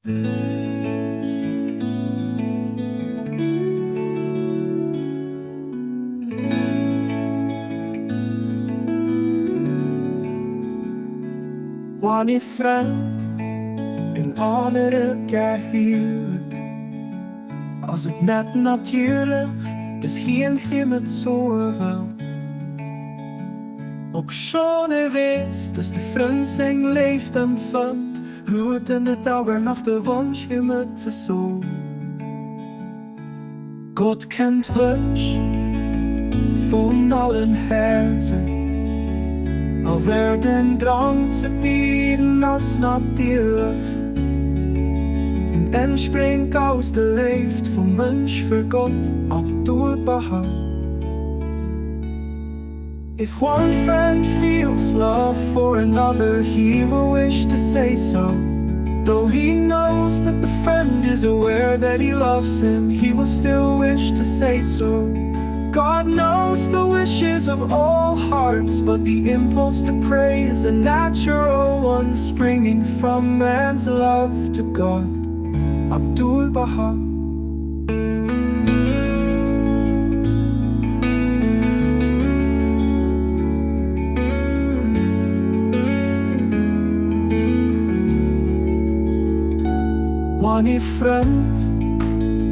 Wann ee Frënd en anere gär huet, ass et net natierlech, dass hien him et soe wëll. Obschonn e weess, dass de Frënd seng Léift empfënnt, huet en net awer nach de Wonsch, him et ze soen. Gott kennt d'Wënsch vun allen Häerzen, awer den Drang ze bieden ass natierlech. En entspréngt aus der Léift vum Mënsch fir Gott. Abdu'l-Bahá. If one friend feels love for another, he will wish to say so. Though he knows that the friend is aware that he loves him, he will still wish to say so. God knows the wishes of all hearts, but the impulse to pray is a natural one springing from man's love to God. Abdu'l-Bahá. Wann ee Frënd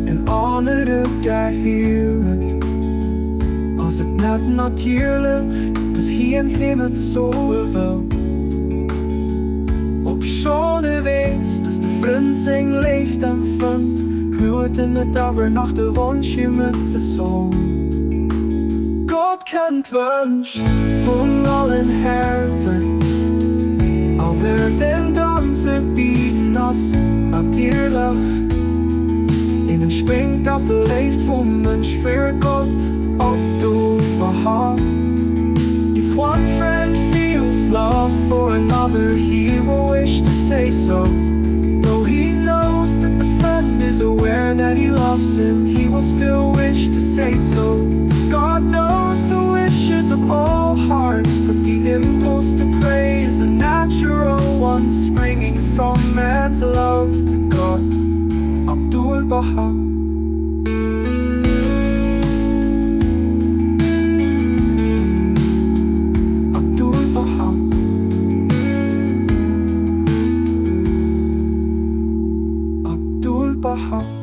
en anere gär huet, ass et net natierlech, dass hien him et soe wëll. Obschonn e weess, dass de Frënd seng Léift empfënnt, huet en net awer nach de Wonsch, him et ze soen. Gott kennt d'Wënsch vun allen Häerzen, awer den Drang ze bieden ass natierlech. En entspréngt aus der Léift vum Mënsch fir Gott. Abdu'l-Bahá. If one friend feels love for another, he will wish to say so. Though he knows that the friend is aware that he loves him, he will still wish to say so. God knows the wishes of all hearts, but the impulse to pray is a natural one springing from man's love to God. Abdu'l-Bahá. Abdu'l-Bahá. Abdu'l-Bahá.